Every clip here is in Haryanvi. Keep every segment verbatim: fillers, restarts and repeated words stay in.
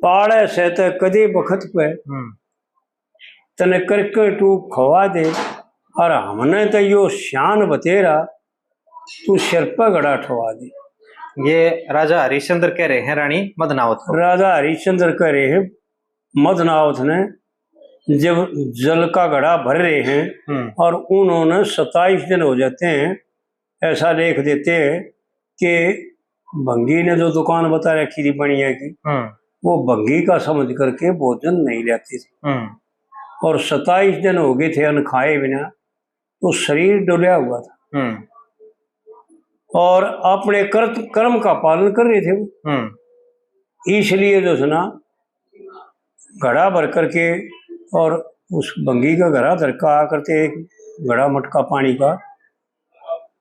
पाड़े से ते कदे बखत पे, हम्म। तने करके टूक खवा दे, और हमने तो यो शान बतेरा, तू सिर पे घड़ा ठवा दे। ये राजा हरिश्चंद्र कह रहे हैं रानी मदनावत को। राजा हरिश्चंद्र कह रहे हैं मदनावत ने, जब जल का घड़ा भर रहे हैं, हम्म। और उन्होंने सत्ताईस दिन हो जाते हैं, ऐसा लेख देते हैं कि भंगी ने जो दुकान बता रखी थी बनिया की, हम्म। वो भंगी का समझ करके भोजन नहीं लेती थी। हम्म। और सत्ताईस दिन हो गए थे अन्न खाए बिना, तो शरीर डुलया हुआ था। हम्म। और अपने कर्त-, कर्म का पालन कर रहे थे वो। हम्म। इसलिए जो है ना, घड़ा भर करके और उस भंगी का घड़ा धर का आ करते एक घड़ा मटका पानी का,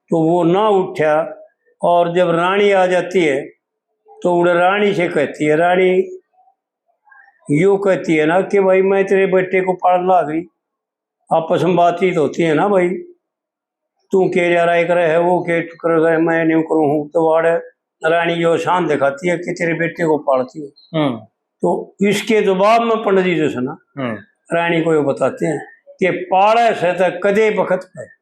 तो वो ना उठा। और जब रानी आ जाती है, तो उड़े रानी से कहती है, रानी यो कहती है ना कि भाई, मैं तेरे बेटे को पालन लाग रही, आपस में बातचीत होती है ना भाई, तू के जा रहा करे है, वो के कर रहा है, मैं न्यू करूँ हूँ, तो आड़े रानी यो शान दिखाती है कि तेरे बेटे को पालती है। हम्म। तो इसके जवाब में पंडित जी जो है ना, हम्म। रानी को ये बताते हैं कि पाड़े से तो कदे बखत पे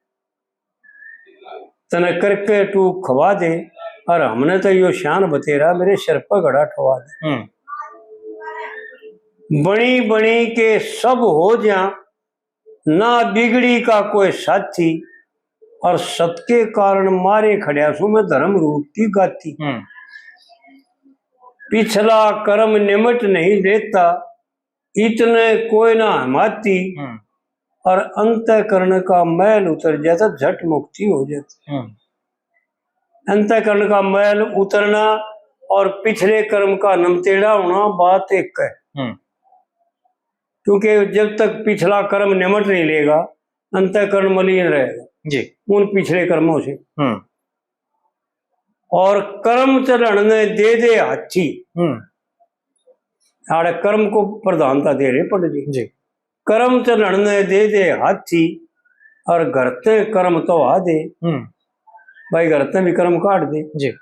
तने करके टूक खवा दे, और हमने तो यो शान बतेरा, मेरे सिर पर घड़ा ठवा दे। हम्म। बनी बनी के सब हो जा, ना बिगड़ी का कोई साथी, और सत के कारण मारे खड़्या सू मैं धर्म रूप की गाती। हम्म। पिछला कर्म निमट नहीं देता, इतने कोई ना हमाती, हम्म। और अंतःकरण का मैल उतर जाता, झट मुक्ति हो जाती। हम्म। अंतःकरण का मैल उतरना और पिछले कर्म का नमतेड़ा होना, बात एक है। हम्म। क्योंकि जब तक पिछला कर्म निमट नहीं लेगा, अंतःकरण मलिन रहेगा जी। उन पिछले कर्मों से। हम्म। और कर्म चढ़ण ने दे दे हाथी। हम्म। आड़े कर्म को प्रधानता दे रहे पंडित जी। जी। कर्म चढ़ण ने दे दे हाथी, और घर ते कर्म तो आ दे। हम्म। भाई, घर ते भी कर्म काट दे। जी।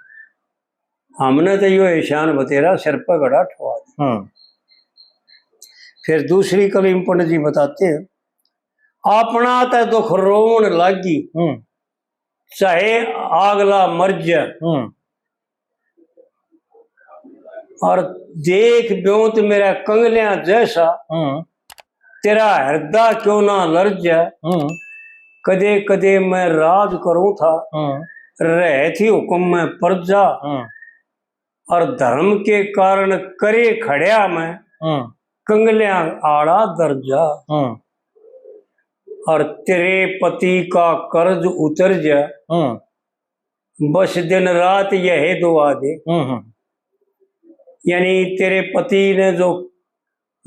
हमने तो यो एहसान बतेरा, सिर पर घड़ा ठवा दे। हम्म। फिर दूसरी कली में पंडित जी बताते हैं, अपना ते दुख रोवण लागी, हम्म। चाहे आगला मर जा। हम्म। और देख ब्योंत मेरा कंगलियां जैसा, हम्म। तेरा हृदय क्यों ना लर जा। हम्म। कदे कदे मैं राज करूं था, हम्म। रहे थी हुक्म में प्रजा। हम्म। और धर्म के कारण करे खड़्या मैं, हम्म। कंगलियां आड़ा दर्जा। हम्म। और तेरे पति का कर्ज उतर जा, हम्म। बस दिन रात यही दुआ दे। हम्म, हम्म। यानी तेरे पति ने जो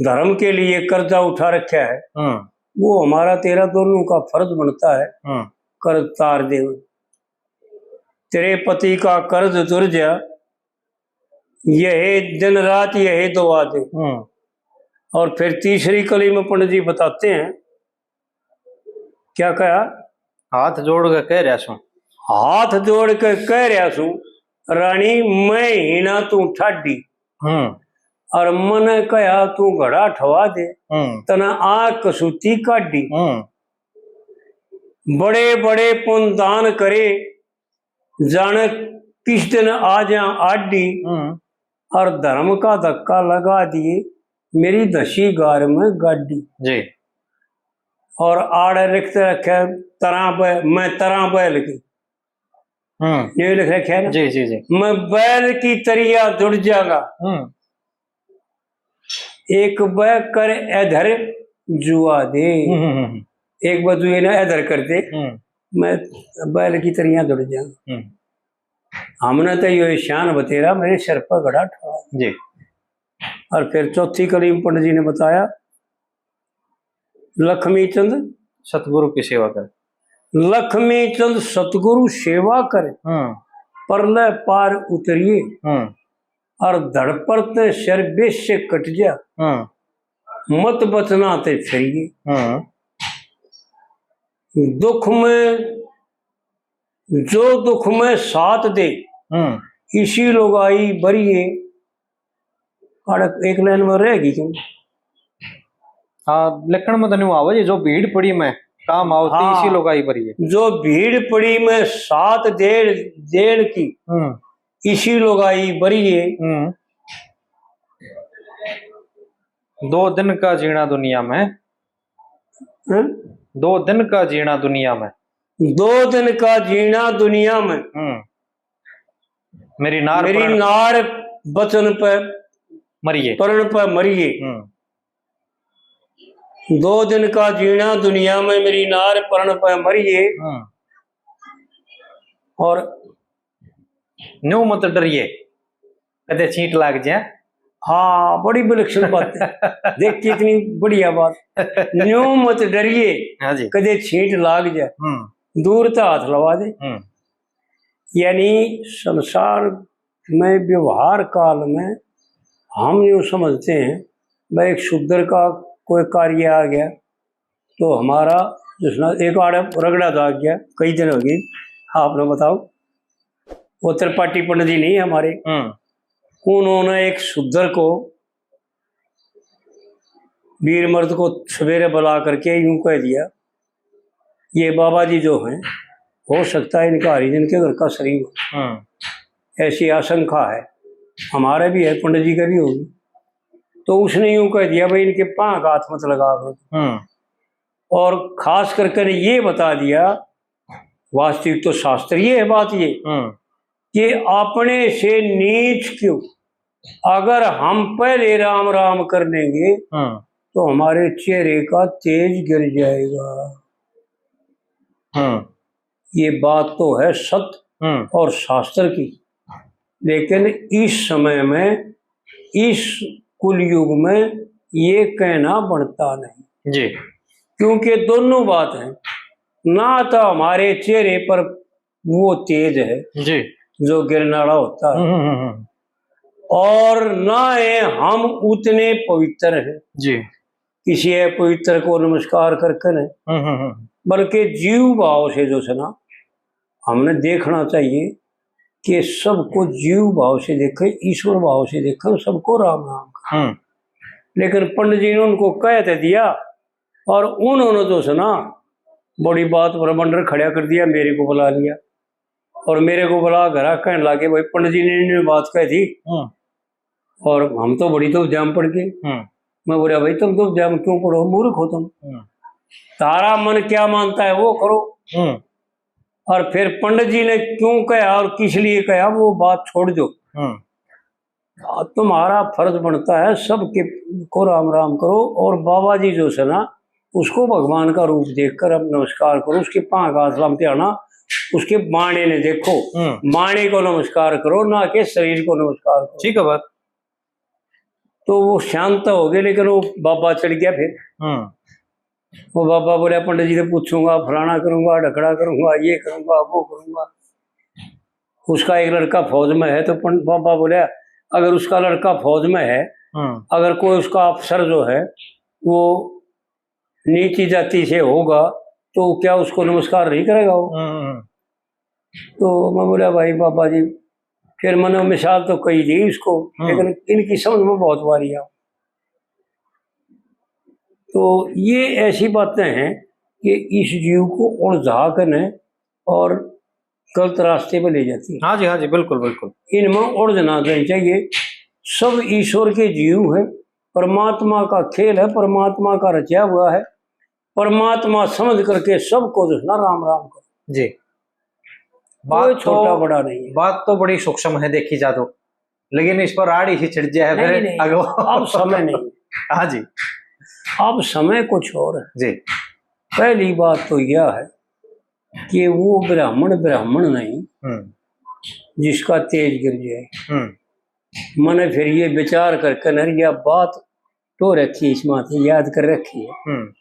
धर्म के लिए कर्जा उठा रखा है, हम्म। वो हमारा तेरा दोनों का फर्ज बनता है, हम्म। कर्ज तार दे। तेरे पति का कर्ज उतर जा, यही दिन रात यही दुआ दे। हम्म। और फिर तीसरी कली में पंडित जी बताते हैं, क्या कहा? हाथ जोड़ के कह रहा सूं। हाथ जोड़ के कह रहा सूं, रानी, मैं ही ना तू ठाडी। हम्म। और मने कहा तू घड़ा ठवा दे, हम्म। तने आ कसूती काढ़ी। हम्म। बड़े बड़े पुण्य दान करे, जाने किस दिन आ जा आडी। हम्म। और धर्म का धक्का लगा दिए, मेरी धसी गार में गाडी। जी। और आड़े लिखते रखे, तरा बै-, मैं तरा बैल की। हम्म। ये लिख रखे है ना? जी, जी, जी। मैं बैल की तरिया जुड़ जागा। हम्म। एक बै कर इधर जुआ दे। हम्म, हम्म, हम्म। एक बार जुए ना इधर कर दे, हम्म। मैं बैल की तरिया जुड़ जागा। हम्म। हमने तो यो शान बतेरा, मेरे सिर पर घड़ा ठवा। जी। और फिर चौथी कली में पंडित जी ने बताया, लक्ष्मी चंद सतगुरु की सेवा कर। लक्ष्मी चंद सतगुरु सेवा कर, हम्म। परले पार उतरिए। हम्म। और धड़ पर ते सिर बेश से कट जा, हम्म। मत बचना ते फिरिए। हम्म। दुख में, जो दुख में साथ दे, हम्म। इसी लुगाई बरिए। काड़क एक लाइन में रहेगी क्यों? हाँ, लिखण में तो न्यू आवे जी, जो भीड़ पड़ी में काम आवती, हाँ। इसी लुगाई पर ये। जो भीड़ पड़ी में साथ देण, देण की, हम्म। इसी लुगाई बरिए। हम्म। दो दिन का जीना दुनिया में। हम्म? दो दिन का जीना दुनिया में। दो दिन का जीना दुनिया में। हम्म। मेरी नार मेरी परण नार बचन पे मरिए। परण पे मरिए। हम्म। दो दिन का जीना दुनिया में, मेरी नार परण पे मरिए। हम्म। और न्यू मत डरिए, कदे छींट लाग जाए। हाँ, बड़ी विलक्षण बात है। देख, कितनी बढ़िया बात। न्यू मत डरिए, हाँ जी। कदे छींट लाग जाए, हम्म। दूर तै हाथ लवा दे। हम्म। यानी संसार में, व्यवहार काल में हम यूं समझते हैं, भाई, एक शूद्र का कोई कार्य आ गया, तो हमारा जिसना एक आड़े रगड़ा जाग गया, कई दिन हो गए, आपने बताओ, वो त्रिपाठी पंडित जी नहीं हमारे, हम्म। उन्होंने एक शूद्र को, वीर मर्द को सवेरे बुला करके यूं कह दिया, "ये बाबा जी जो हैं, हो सकता है इनका हरिजन के घर का शरीर हो, हम्म। ऐसी आशंका है, हमारे भी है, पंडित जी का भी होगी।" तो उसने यूं कह दिया, "भाई, इनके पांव का हाथ मत लगा करो।" हम्म। और खास करके ने ये बता दिया, वास्तविक तो शास्त्रीय है बात ये, हम्म। कि अपने से नीच क्यों, अगर हम पहले राम राम कर लेंगे, हम्म। तो हमारे चेहरे का तेज गिर जाएगा। हम्म। ये बात तो है सत्य हम्म। और शास्त्र की, लेकिन इस समय में, इस कुलयुग में ये कहना बनता नहीं। जी। क्योंकि दोनों बात है, ना तो हमारे चेहरे पर वो तेज है जी। जो गिरने वाला होता है, हम्म, हम्म, हम्म। और ना है हम उतने पवित्र हैं जी। किसी अपवित्र को नमस्कार करके नहीं, हम्म, हम्म, हम्म। बल्कि जीव भाव से जो है ना, हमने देखना चाहिए कि सबको जीव भाव से देखे, ईश्वर भाव से देखे, सबको राम राम कहे। हम्म। लेकिन पंडित जी ने उनको कह तो दिया, और उन्होंने जो है ना, बड़ी बात पर बंडर खड़ा कर दिया, मेरे को बुला लिया। और मेरे को बुला घर आ, कहने लगे, "भाई, पंडित जी ने इन्हें बात कही थी, हम्म। और हम तो बड़ी दुविधा में पड़ गए।" हम्म। मैं बोला, "भाई, तुम दुविधा में क्यों पड़ो, मूर्ख हो तुम। हम्म। तारा मन क्या मानता है, वो करो।" हम्म। और फिर पंडित जी ने क्यों कहा और किस लिए कहा, वो बात छोड़ दो। हम्म। आ, तुम्हारा फर्ज बनता है सबके को राम राम करो, और बाबा जी जो है ना, उसको भगवान का रूप देखकर अब नमस्कार करो, उसके पांव का आश्रम पे आना, उसके बाणे ने देखो, हम्म। बाणे को नमस्कार करो, ना के शरीर को नमस्कार करो। ठीक है बात। तो वो शांत हो गए, लेकिन वो बाबा चढ़ गया फिर। हम्म। वो बाबा बोला, "पंडित जी से पूछूंगा, फलाना करूंगा, ढकड़ा करूंगा, ये करूंगा, वो करूंगा।" उसका एक लड़का फौज में है, तो पं-, बाबा बोला, "अगर उसका लड़का फौज में है, हम्म। अगर कोई उसका अफसर जो है, वो नीची जाति से होगा, तो क्या उसको नमस्कार नहीं करेगा वो?" हम्म, हम्म। तो मैं बोला, "भाई बाबा जी," फिर मैंने मिसाल तो कही दी इसको, हम्म। लेकिन इनकी समझ में बहुत बारी आ। तो ये ऐसी बातें हैं कि इस जीव को उलझा कर ने और गलत रास्ते पे ले जाती है। हाँ जी, हाँ जी, बिल्कुल, बिल्कुल। इनमें उलझना नहीं चाहिए। सब ईश्वर के जीव हैं, परमात्मा का खेल है, परमात्मा का रचा हुआ है। परमात्मा समझ करके सबको जो है ना, राम राम करो। जी। कोई बात तो, छोटा बड़ा नहीं है। बात तो बड़ी सूक्ष्म है, देखी जा तो, लेकिन इस पर आड़ी ही छिड़ जाए नहीं, फिर नहीं, अगवा। अब समय नहीं। हाँ जी। अब समय कुछ और है। जी। पहली बात तो यह है कि वो ब्राह्मण ब्राह्मण नहीं हम्म। जिसका तेज गिर जाए। हम्म। मैंने फिर ये विचार करके न यह बात तो रखी, इस माथे याद कर रखी है। हम्म।